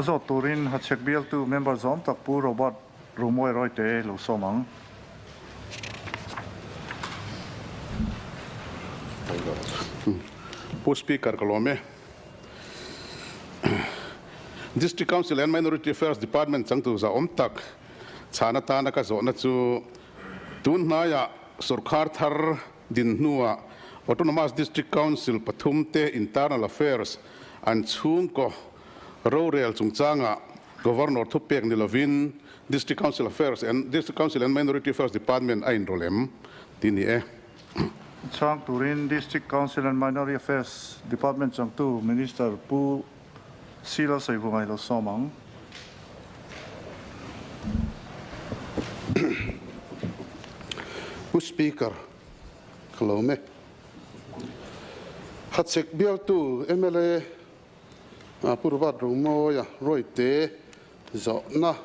zawt turin Hachhek bialtu member zawm tak Pu Robert Rumawi Rawite lo sawm ang. Pu Speaker ka lawm e. District Council and Minority Affairs Department changtu zahawm tak chhan atana ka zawhna chu tun hnaiah sorkar thar din hnuah Autonomous District Council pathum te Internal Affairs an chhungkaw rorel chungchangah Governor thupek ni lovin District Council Affairs and District Council and Minority Affairs Department a inrawlh em tih ni e. Chhang turin District Council and Minority Affairs Department changtu Minister Pu Sila Saivungai lo sawm ang. Pu Speaker, ka lawm e. Hachhek bialtu mla Pu Robert Romawia Rawite zawhna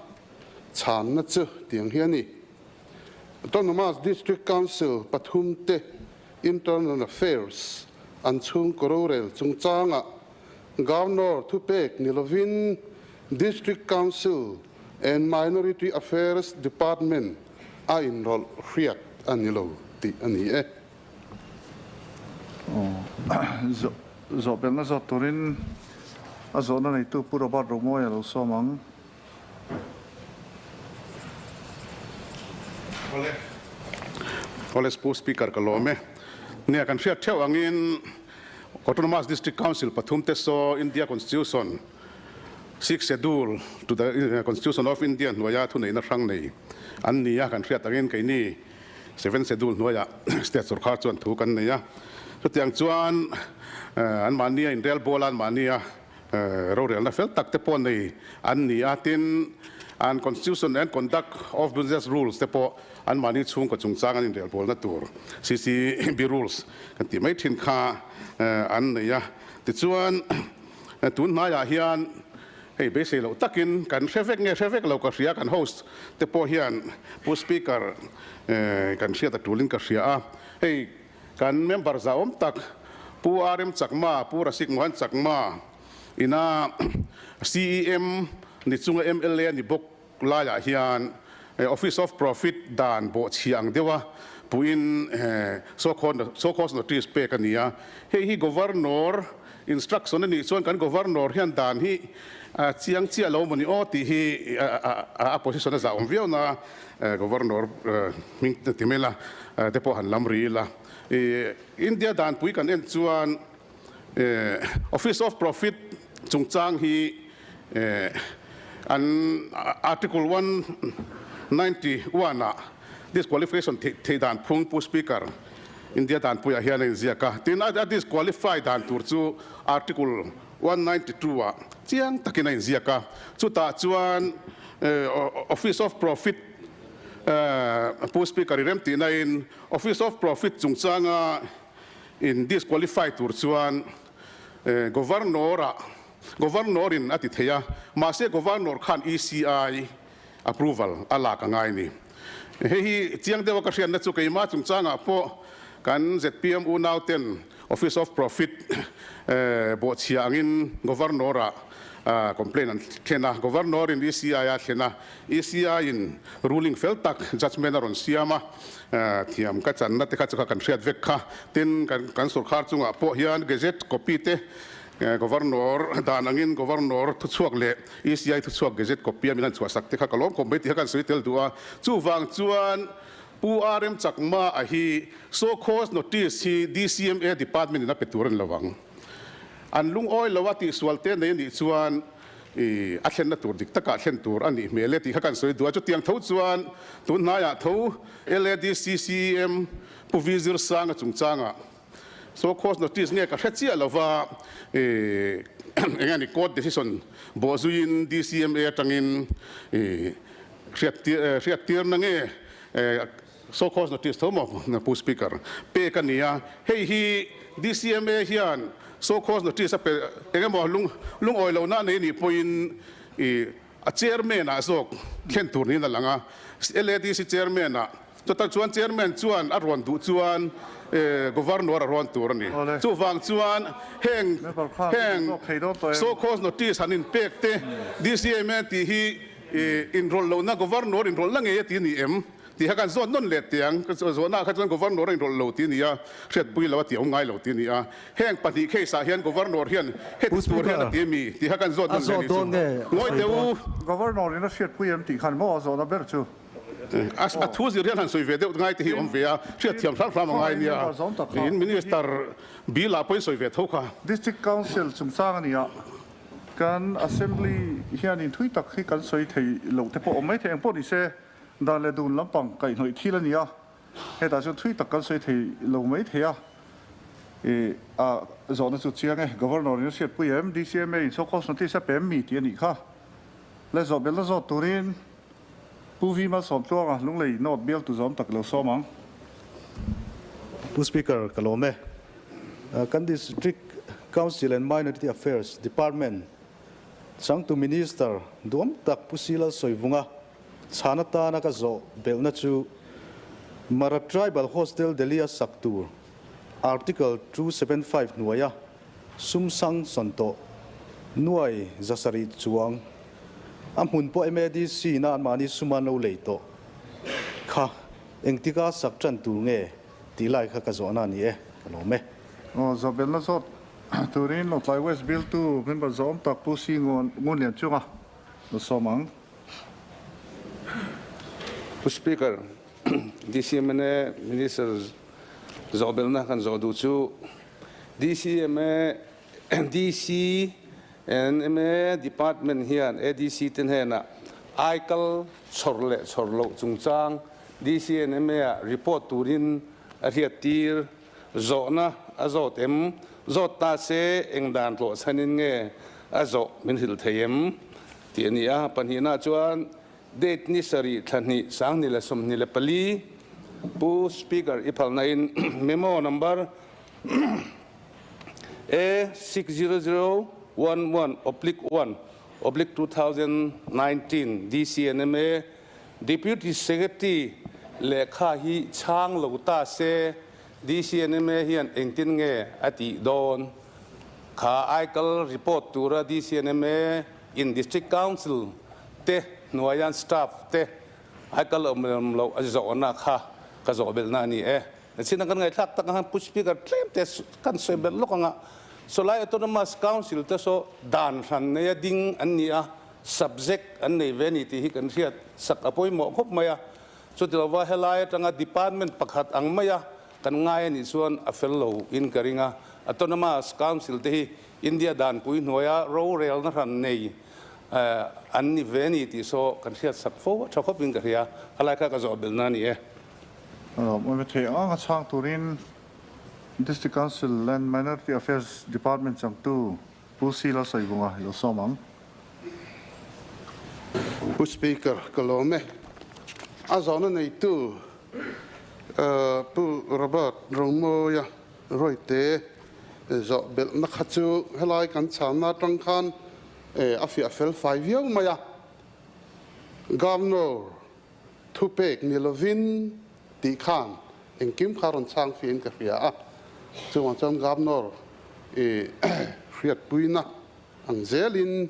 chhanna chu tiang hi a ni. Autonomous District Council pathumte Internal Affairs an chhungkaw rorel chungchangah Governor thupek ni lovin District Council and Minority Affairs Department a inrawlh hriat a ni lo tih a ni e. Zawhbelhna zawt turin a zawhna neitu Pu Robert Romawia lo sawm ang. Awle Pu Speaker ka lawm e. Nia kan hriat theuh angin Autonomous District Council pathum te saw India Constitution Sixth Schedule to the Constitution of India hnuaia thuneihna hrang nei an ni a, kan hriat angin keini Seventh Schedule hnuaiah State sorkar chuan thu kan nei a. Chutiang chuan anmahnia inrelbawl a, anmahnia Rorelna fel tak te pawh nei an ni a, tin, an Constitution and Conduct of Business Rules te pawh anmahni chhungkaw chungchang an inrelbawlna tur CCB Rules kan tih mai thin kha an nei a. Tichuan, tun hnaiah hian hei beisei loh takin kan hre vek nge hre vek lo ka hria, kan host te pawh hian Pu Speaker kan hriat a tulin ka hria a, hei Kan member zahawm tak Pu RM Chakma, Pu Rasik Mohan Chakma ina CEM ni chunga mla ni bawk laiah hian Office of Profit dan bawhchhia ang deuha puhin so cause notice pek a ni a. Hei hi Governor instruction a nih chuan kan Governor hian dan hi chiang chiah lo maw ni aw tih hi a position a zahawm viau na. Governor hming ti mai la te pawh han lam ri ila. India danpui kan en chuan Office of Profit chungchang hi an Article 191 ah disqualification theih dan phung Pu Speaker India danpuiah hian a inziak a. Tin, a disqualify dan tur chu Article 192 ah chiang takin a inziak a. Chutah chuan Office of Profit Pu Speaker i rem tihna in Office of Profit chungchanga in disqualify tur chuan Governor ah Governor in a ti thei a, mahse Governor khan ECI approval a lak a ngai ni. Hei hi chiang deuha ka hriatna chu keimah chungchangah pawh kan zpm unau ten Office of Profit bawhchhia angin Governor ah complaint an thlen a, Governor in ECI a thlen a, ECI in ruling fel tak judgement a rawn siam a, thiam ka channa te kha chu kha kan hriat vek kha. Tin, kan sorkar chungah pawh hian gazette copy te Governor dan angin Governor thuchhuak leh ECI thuchhuak gazette copy a min han chhuahsak te kha ka lawm khawp mai tih kha kan sawi tel duh a. Chuvang chuan Pu RM Chakma a hi so cause notice hi DCMA department in a pe tur a ni lo ang. An lungawi lo a tihsual te nei a nih chuan i a thlenna tur dik takah thlen tur a nih hmel e tih kha kan sawi duh a. Chutiang tho chuan tun hnaiah tho LADCCM Pu V Zirsanga chungchangah So cause notice nge ka hre chiah lova eng nge ni court decision bawhzuiin DCMA atangin hriattirna nge so cause notice tho maw Pu Speaker pek a ni a, hei hi DCMA hian so cause notice a pe eng emaw lungawi lohna a nei nih pawhin a chairman ah zawk thlen tur niin a lang a, LADC chairman ah. Chutah chuan Chairman chuan a rawn duh chuan Governor a rawn tur a ni. Chuvang chuan heng heng show cause notice han inpek te DCMA tih hi inrawlh lohna Governor inrawlhna ngei a ti a ni em tih kha kan zawt nawn leh teh ang. Zawhnaah kha chuan Governor a inrawlh lo tih a ni a, hriatpui lo a tih a awm ngai lo tih a ni a. Heng pahnih case ah hian Governor hian heti tur hian a ti a mi tih kha kan zawt nawn leh a ni chu. Ngawi teh u. Governor in a hriatpui em tih khan maw a zawhna ber chu? A thu zir hian han sawi ve deuh ngai te hi awm ve a, hriatthiam hram hram a ngai nia. In Minister bill ah pawhin sawi ve tho kha. District Council chungchang a ni a, kan Assembly hianin thui tak hi kan sawi thei loh te pawh awm mai thei eng pawh ni se, dan leh dun lampang kaihhnawih thil a ni a, hetah chuan thui tak kan sawi thei lo mai thei a. I a zawhna chu chiang e, Governor in a hriatpui em, DCMA in show cause notice a pe em mi tih a nih kha. Le zawh belna zawt turin Pu Vi Malsawmtluanga Lunglei North bialtu zawm tak lo sawm ang. Pu Speaker, ka lawm e. Kan District Council and Minority Affairs Department changtu Minister duam tak Pu Si Lalsawivunga chhan atana ka zawh belhna chu Mara Tribal Hostel Delhi a sak tur Article 275 hnuaia sum sang sawn tawh nuai zasarih chuang a hmun pawh MADC na anmahni sum an lo lei tawh kha engtika sak tan tur nge tih lai kha ka zawhna a ni e, ka lawm e. Aw, Zawhbelna zawt turin Lawngtlai West Bialtu member zawm tak Pu Si Ngunlian chunga lo sawm ang. Pu Speaker, DCMNA Minister zawhbelna kan zawh duh chu DCMA DCNMA Department hian ADC te hnenah aikal chhawr leh chhawr loh chungchang DCNMA ah report turin a hriattir zawhna a zawt em? Zawt ta se eng dan tlawh chhanin nge a zawh min hrilh thei em? tih a ni a. Pahnihna chuan Date ni sarih thla hnih 2024 Pu Speaker i phalna in memo number A 60011 oblique 1 oblique 2019 DCNMA Deputy Secretary lehkha hi chhang lo ta se DCNMA hian engtin nge a tih dawn? Kha aikal report tura DCNMA in District Council te hnuaian staff te aikal awm loh a zawhna kha ka zawh belhna a ni e. China kan ngaihthlak tak ang khan Pu Speaker tlem te kan sawi belh lawk ang a, Sawlai Autonomous Council te saw dan hran neia ding an ni a, subject an nei ve a ni tih hi kan hriat sak a pawimawh khawp mai a. Chuti lova helai atanga department pakhat ang maia kan ngai a nih chuan a fel lo in ka ring a. Autonomous Council te hi India danpui hnuaia rorelna hran nei an ni ve a ni tih saw kan hriat sak fo a tha khawp in ka hria. Helai kha ka zawh belhna a ni e. Awm thei ang a chhang turin District Council and Minority Affairs Department changtu Pu Si Lalsawivunga i lo sawm ang. Pu Speaker, ka lawm e. A zawhna neitu Pu Robert Romawia Royte zawh belhna kha chu helai kan chhanna atang khan a fiah fel fai viau mai a. Governor Thupek ni lovin tih khan engkim kha rawn chhang fiahin ka hria a, chuvang chuan Governor i hriatpuina ang zelin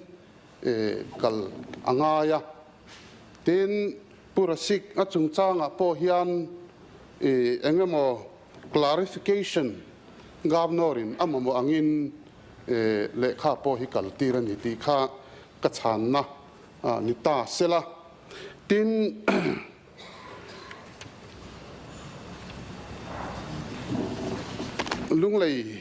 kal a ngai a. Tin, Pu Rasik a chungchangah pawh hian i eng emaw clarification Governor in a mamawh angin lehkha pawh hi kal tir a ni tih kha ka chhanna ni ta sela. Tin, Lunglei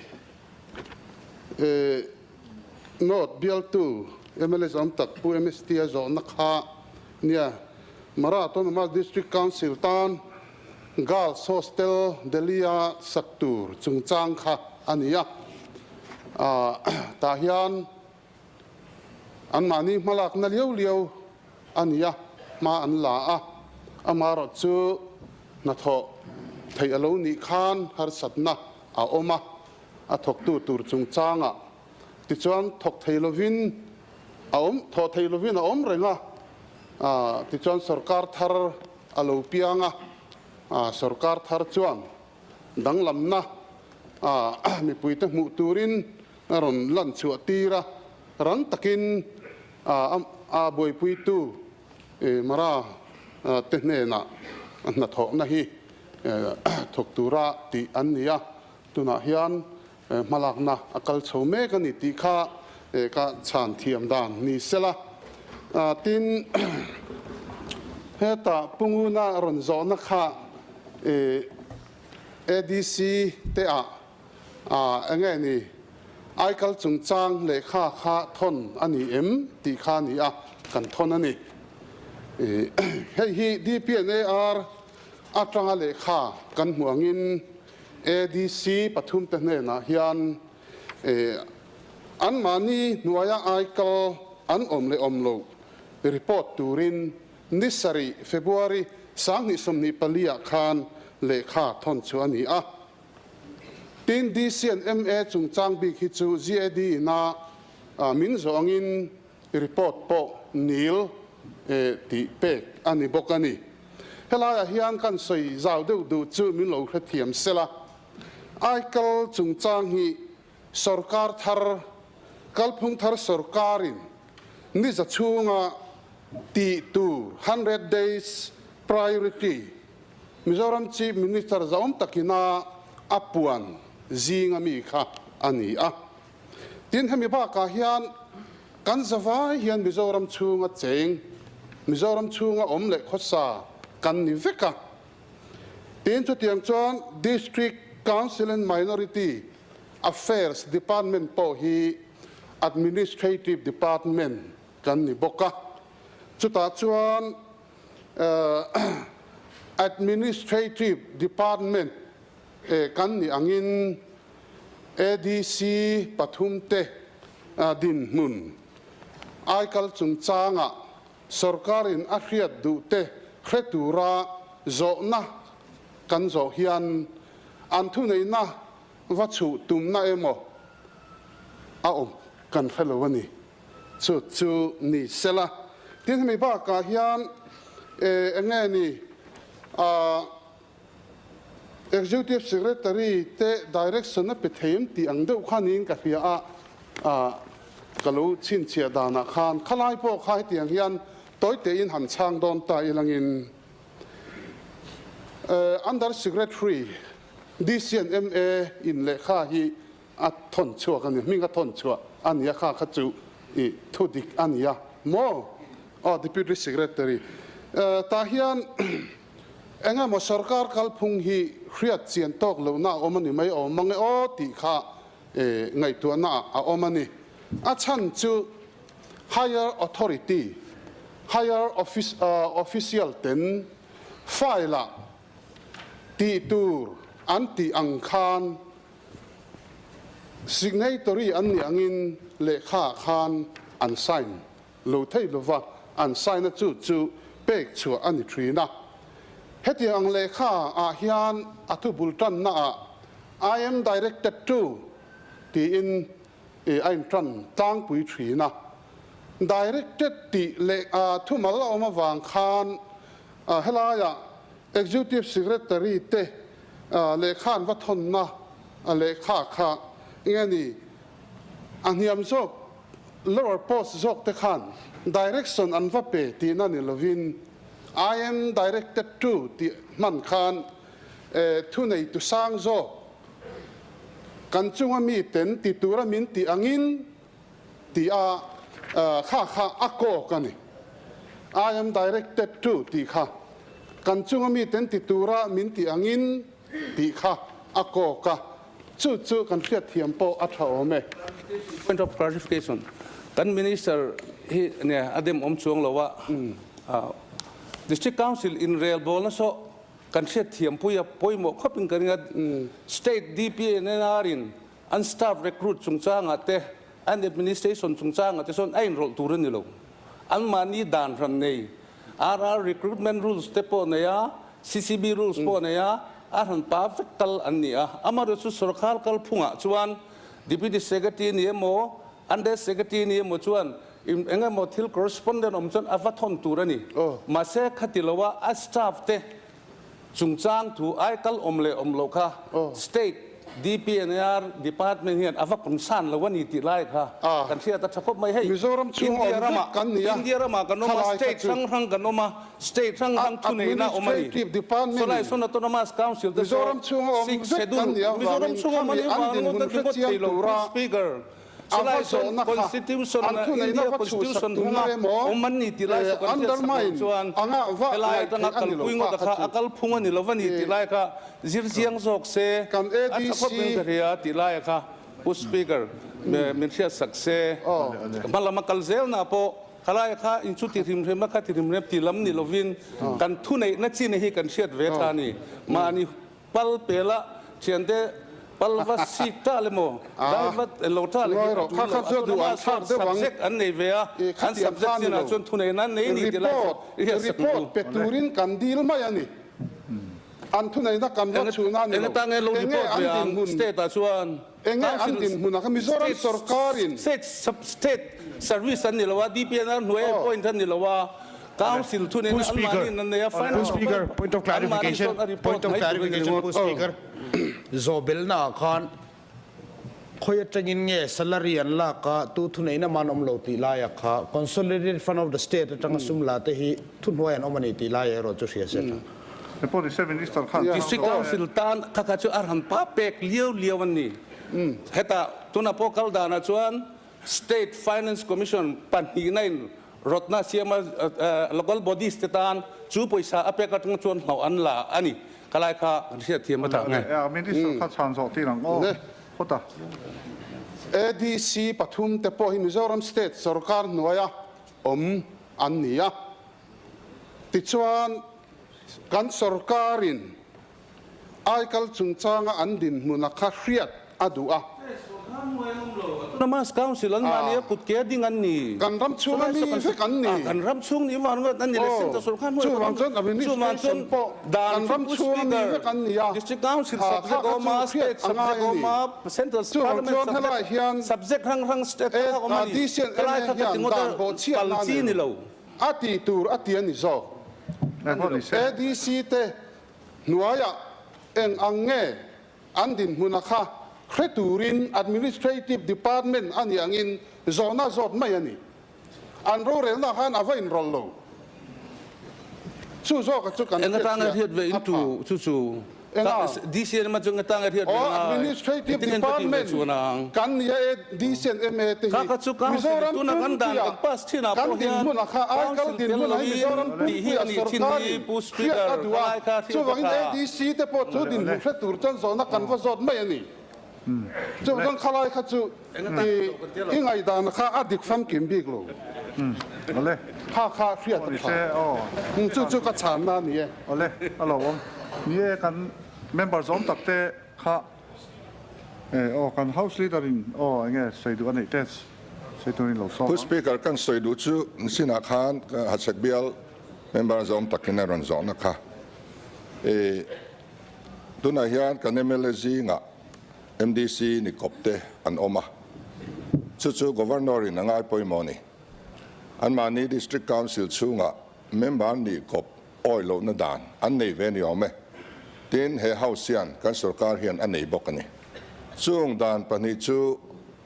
North bialtu mla zawm tak Pu MST a zawhna kha nia Mara Autonomous District Council tan Girls Hostel Delhi-a sak tur chungchang kha a ni a. Tah hian Anmahni hmalakna liau liau a ni a, hma an la a, amaherawh chu hnathawh theih a lo nih khan harsatna a awm a, a thawktu tur chungchangah tichuan thawk thei lovin a awm, thawh thei lovin a awm reng a, tichuan sorkar thar a lo piang a. Sorkar thar chuan danglamna mipuite hmuh turin a rawn lan chhuah tir a, rang takin a buaipuitu Mara te hnenah hnathawhna hi thawk tura tih an ni a, tunah hian hmalakna a kal chho mek a ni tih kha ka chhan thiam dan ni sela. Tin, heta Punguna rawn zawhna kha ADC te ah enge ni aikal chungchang lehkha kha thawn a ni em tih kha a ni a, kan thawn a ni. Hei hi DPNAR atanga lehkha kan hmuh angin ADC pathumte hnenah hian anmahni hnuaia aikal an awm leh awm lo report turin ni sarih February 2024 ah khan lehkha thawn chu a ni a. Tin, DC and MA chungchang bik hi chu GAD ina min zawh angin report pawh nil tih pek a ni bawk a ni. Helaiah hian kan sawi zau deuh duh chu min lo hrethiam sela. Aikal chungchang hi sawrkar thar, kalphung thar sawrkarin ni za chhunga tih tur, 100 days priority, Mizoram Chief Minister zaawm takina a puan zinga mi kha a ni a. Tin, hemi bakah hian kan zavai hian Mizoram chhunga cheng, Mizoram chhunga awm leh khawsa kan ni vek a. Tin, chutiang chuan District Council and Minority Affairs Department pawh hi Administrative Department kan ni bawk a. Chutah chuan Administrative Department kan nih angin ADC pathumte dinhmun aikal chungchangah sorkarin a hriat duhte hre tura zawhna kan zawh hian an thuneihna va chhuh tumna emaw a awm kan hre lo a ni. Chu chu ni sela. Tin, hemi bakah hian eng nge ni Executive Secretary te direction a pe thei em tih ang deuh kha niin ka hria a, ka lo chhinchhiah danah khan khalai pawh kha hetiang hian tawi tein han chhang dawn ta ilangin Under Secretary DC and MA in lehkha hi a thawn chhuak a ni, hming a thawn chhuah a ni a, kha kha chu i thu dik a ni a maw? Aw Deputy Secretary tah hian eng emaw sorkar kalphung hi hriat chian tawk lohna a awm a ni mai awm mang e aw tih kha ngaihtuahna ah a awm a ni. A chhan chu higher authority, higher office official ten file ah tih tur an tih ang khan Signatory an nih angin lehkha ah khan an sign lo thei lova, an sign a chu chu pek chhuah a ni thin a. Hetiang ang lehkha ah hian a thu bul tanna ah I am directed to tiin a in tan tlangpui thin a. Directed tih leh thumal a awm avang khan helaiah Executive Secretary te lehkha an va thawnna lehkha kha nge ni a hniam zawk lower post zawk te khan direction an va pe tihna ni lovin I am directed to tih hman khan thuneitu sang zawk kan chunga mi ten ti tura min tih angin tih a kha kha a kawk a ni. I am directed to tih kha kan chunga mi ten ti tura min tih angin tih kha a kawk a, chu chu kan hriatthiam pawh a tha awm e. Point of clarification, Kan Minister hi ne a dem awm chuang lo a, District Council inrelbawlna saw kan hriatthiam pui a pawimawh khawpin ka ring a, State DPNR in An staff recruit chungchangah te, an administration chungchangah te sawn a inrawlh tur a ni lo. Anmahni dan hran nei, RR recruitment rules te pawh nei a, CCB rules pawh nei a, a hran pa vek kal an ni a. Amaherawhchu chu sorkar kalphungah chuan Deputy Secretary ni emaw, Under Secretary ni emaw chuan eng emaw thil correspondent awm chuan a va thawn tur a ni. Mahse khati loa a staff te. Chungchang thu aikal awm leh awm loh kha State DPNR Department hian a va concern lo a ni tih lai kha kan hriat a tha khawp mai. Hei Mizoram chhunga India awm ramah vek kan ni a, India ramah kan awm a, khalai kha State chu hrang hrang kan awm a, State hrang hrang thuneihna awm a ni. Administrative Department Sawlai in sawn Autonomous Council te saw Mizoram chhunga awm Sixth vek kan Schedule nih avangin Mizoram chhunga awm a khami nih an vang dinhmun ngawt a hre chiang thei lo tura Speaker. A Chulai va chuan zawhna kha Constitution an thuneihna India va chhuhsak Constitution tumna hunga emaw awm an ni tih lai saw kan hriat sak loh undermine chuan anga va helai ngaih atanga theih a ni lo kalpui kha ngawt kha kha chu. a kal phung a ni lo va ni tih lai kha zir chiang zawk se Kan a tha khawp in ADC ka hria tih lai kha Pu Speaker min hriat sak se. Hma lama kal zelna pawh khalai kha in chu ti hrim hrem a kha ti hrim hrem ti lam ni lovin kan thuneihna chin hi kan hriat ve tha a ni. Mahni Pal pela thiante pal va sik ta le maw dai va lo ta le hi a tul lo a tuna ma chuan subject an nei ve a an subject chinah chuan thu nei nan nei ni ti lai chu i hiat sak Report pe turin kan dil mai a ni an thu neina kan va chhun a ni lo lo Engatan nge lo enge report an ve ang dinhmun state ah chuan enge an council dinhmun a kha Mizoram state sorkarin state state service an ni lo a DPNR hnuai appoint an ni lo a Council thu Pu nena Speaker, anmahni in an nei a, Pu Finance Speaker, point of anmahni clarification, chuan a report point of mai tur a ni clarification, ringawt. Pu Speaker, Zawbelna ah khan khawi atangin nge salary an lak a, tu thuneihna man awm lo tih laia kha Consolidated Fund of the State atanga sum la te hi thuhnuai an awm a ni tih lai erawh chu hria se tha. Report ni se Minister khan District Council tan kha kha chu a ran pa pek liau liau an ni. Hetah tuna pawh kal danah chuan State Finance Commission pahnihna in rawtna siama local bodies te tan chu pawisa a pek atang chuan hlauh an la a ni. Ka lai kha kan hriat thiam a tak nge. Minister kha chhan zawh tir ang aw phawt a. ADC pathum te pawh hi Mizoram State sorkar hnuaia awm an ni a. Tichuan kan sorkarin Aikal chungchanga an dinhmuna kha hriat a duh a. Autonomous Council an mahni a kut ke a ding an ni. Kan ram chhung a mi vek an ni. Kan ram chhung nih vang ngawt an ni le Central Sorkar hnuai Chuvang chuan Chuvang administration chuan pawh dan kan ram chu Pu chhung a mi Speaker, vek an ni a. District Council Kha subject kha a awm a, chu hriat State a ngai subject a a awm ni. a, Central Chuvang Parliament chuan helai subject hian subject hrang hrang state hrang hrang a awm a ni. DC and Helai MA kha ka ti hian ngawt a dan bawhchhiat pal na chi nei ni lo. lo. A tih tur a ti a ni zawk. ADC te Hnuaiah eng ang nge an dinhmuna kha hre turin Administrative Department a nih angin zawhna zawt mai a ni. An rorelna khan a va inrawlh lo. Chu zawka chu kan Eng atanga hriatchhiah hriat ve a in pha. tu chu chu Enga? DCN ma chu eng atanga hriat ve Aw, ngai? Administrative Engtin nge an ka tih ve Department chuan ang? kan nia e, DCN MA te Kha hi kha chu council Mizoram tuna kan dan pumpuia kan pass thin ah kan pawh hian dinhmun a kha, Aikal council tel dinhmun a hi lovin Mizoram tih hi pumpuia a nih thin hi sorkarin Pu hriat Speaker a duh a, ka lai kha hriat a chuvangin tha. ADC te pawh chu dinhmun hre tur chuan zawhna kan va zawt mai a ni. Chuvang khalai kha chu i ngaihdan kha a dik famkim bik lo. Kha kha hriat a tha. Chu chu ka chhanna a ni e. Awle, a lo awm. Ni e, kan member zawm tak te kha aw kan house leader in aw enge sawi duh a neih te sawi turin lo sawm Pu ang. Speaker, kan sawi duh chu sinah khan Hachhek bial member zawm takin a rawn zawhna kha i Tunah hian kan mla zingah MDC ni kawp te an awm a, chu chu Governor in a ngai pawimawh a ni. Anmahni District Council chhungah member nih kawp awi lohna dan an nei ve ni awm e. Tin, he House hian kan sorkar hian a nei bawk a ni. Chung dan pahnih chu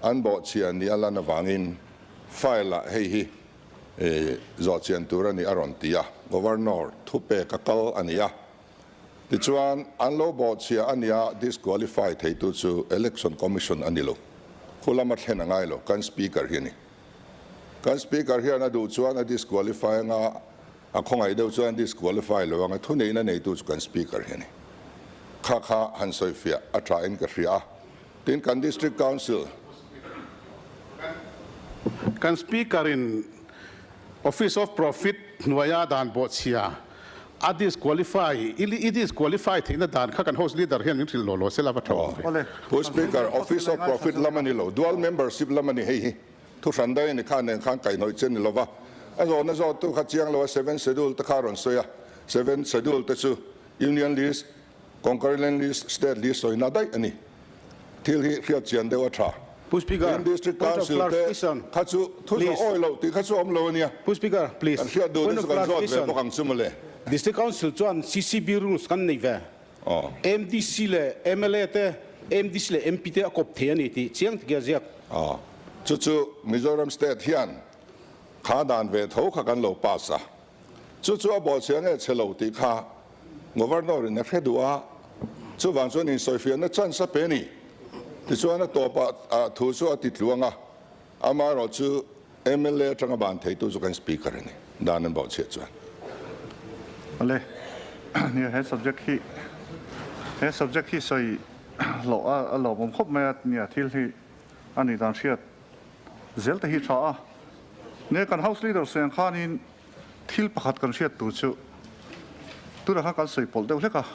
an bawhchhia ni a lan avangin file ah hei hi zawhchian tur a ni a rawn ti a, Governor thupek a kal a ni a. Tichuan, an lo bawhchhia a nia disqualify theitu chu Election Commission a ni lo. Khu lama thlen a ngai lo, kan Speaker hi a ni. Kan Speaker hian a duh chuan a disqualify anga, a khawngaih deuh chuan disqualify lo anga thuneihna neitu chu kan Speaker hi a ni. Kha kha han sawifiah a tha in ka hria a. Tin, kan District Council. Kan Speaker in Office of Profit hnuaia dan bawhchhia A disqualify, i disqualify theihna dan kha kan House Leader hian min hrilh law law se la va tha awm ve. Pu Speaker, Office of Profit lam a ni lo, Dual Membership lam a ni hei hi. Thu hran daih a ni kha nen khan kaihhnawih che ni lova. A zawhna zawhtu kha chiang lo a, Seven Schedule te kha a rawn sawi a. Seven Schedule te chu Union List, Concurrent List, State List sawina daih a ni. Thil hi hriat chian deuh a tha. Pu Speaker, In District point of Council te clarification, kha chu thu zawh please. awi loh tih kha chu a awm lo a nia. Pu Speaker, please. Kan hriat duh Point te of chu kan zawt ve clarification. bawk ang chu mawle. District Council chuan CCB rules kan nei ve. Aw. MDC leh mla te, MDC leh MP te a kawp thei a ni tih chiang takin a ziak. Aw. Chu chu Mizoram State hian kha dan ve tho kha kan lo pass a. Chu chu a bawhchhia nge chhe lo tih kha Governor in a hre duh a, chuvang chuan insawifiahna chance a pe a ni. Tichuan a tawpah thu chu a ti tluang a, amaherawh chu mla atanga ban theitu chu kan Speaker a ni, dan an bawhchhiah chuan. Ale, nia he subject hi, he subject hi sawi loh a lawmawm khawp mai a, nia thil hi a nih dan hriat zel te hi tha a. Nia kan House Leader sawi ang khanin thil pakhat kan hriat tur chu tunah khan kan sawi pawlh deuh hlek a,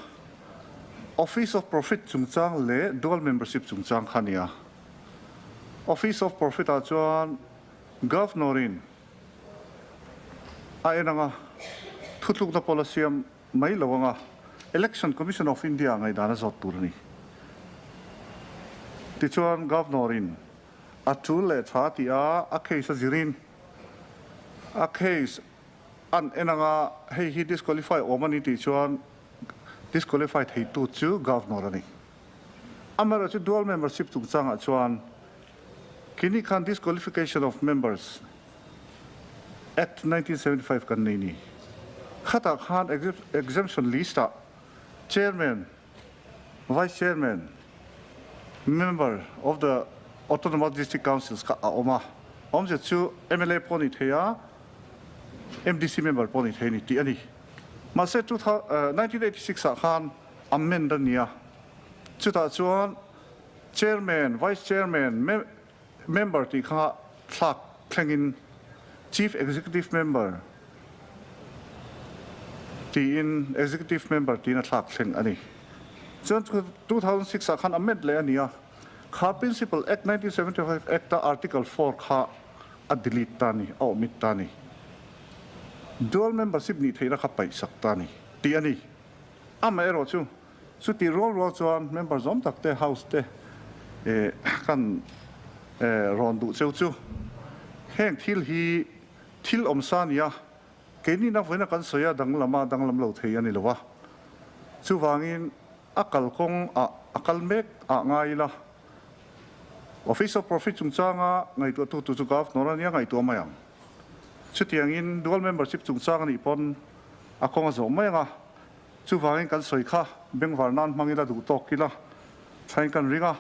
Office of Profit chungchang leh Dual Membership chungchang kha a ni a. Office of Profit ah chuan Governor in a en anga thutlukna pawh la siam mai lo anga Election Commission of India ngaihdan a zawt tur a ni. Tichuan Governor in a tul leh tha tih a a case a zirin a case an en anga hei hi disqualify awm a ni tih chuan disqualify theitu chu Governor a ni. Amaherawhchu dual membership chungchangah chuan kini khan Disqualification of Members Act 1975 kan nei ni. Khatah khan exemption list ah Chairman, Vice Chairman, Member of the Autonomous District Councils kha a awm a. Awmzia chu mla pawh ni thei a, MDC member pawh ni thei a ni tih a ni. Mahse 1986 ah khan amend a ni a. Chutah chuan Chairman, Vice Chairman, Member tih kha thlak thlengin Chief Executive Member tiin Executive Member tiin a thlak thleng a ni. Chuan 2006 ah khan amend leh a ni a, kha Principal Act 1975 Act a Article 4 kha a delete ta a ni, a omit ta a ni. Dual membership nih theihna kha paihsak ta a ni tih a ni. Amaherawh chu Chutih rual rual chuan member zawm tak te house te kan rawn duh cheu chu heng thil hi thil awm sa nia keini na vawiina kan sawi a danglam a danglam lo thei a ni lo a, chuvangin a kalkawng ah a kal mek ah ngai ila Office of Profit chungchanga ngaihtuahtu tu chu Governor a nia ngaihtuah mai ang. Chutiangin dual membership chungchang a nih pawn a kawng a zawh mai ang a. Chuvangin kan sawi kha bengvar nan hmang ila duh tawk ila thain kan ring a.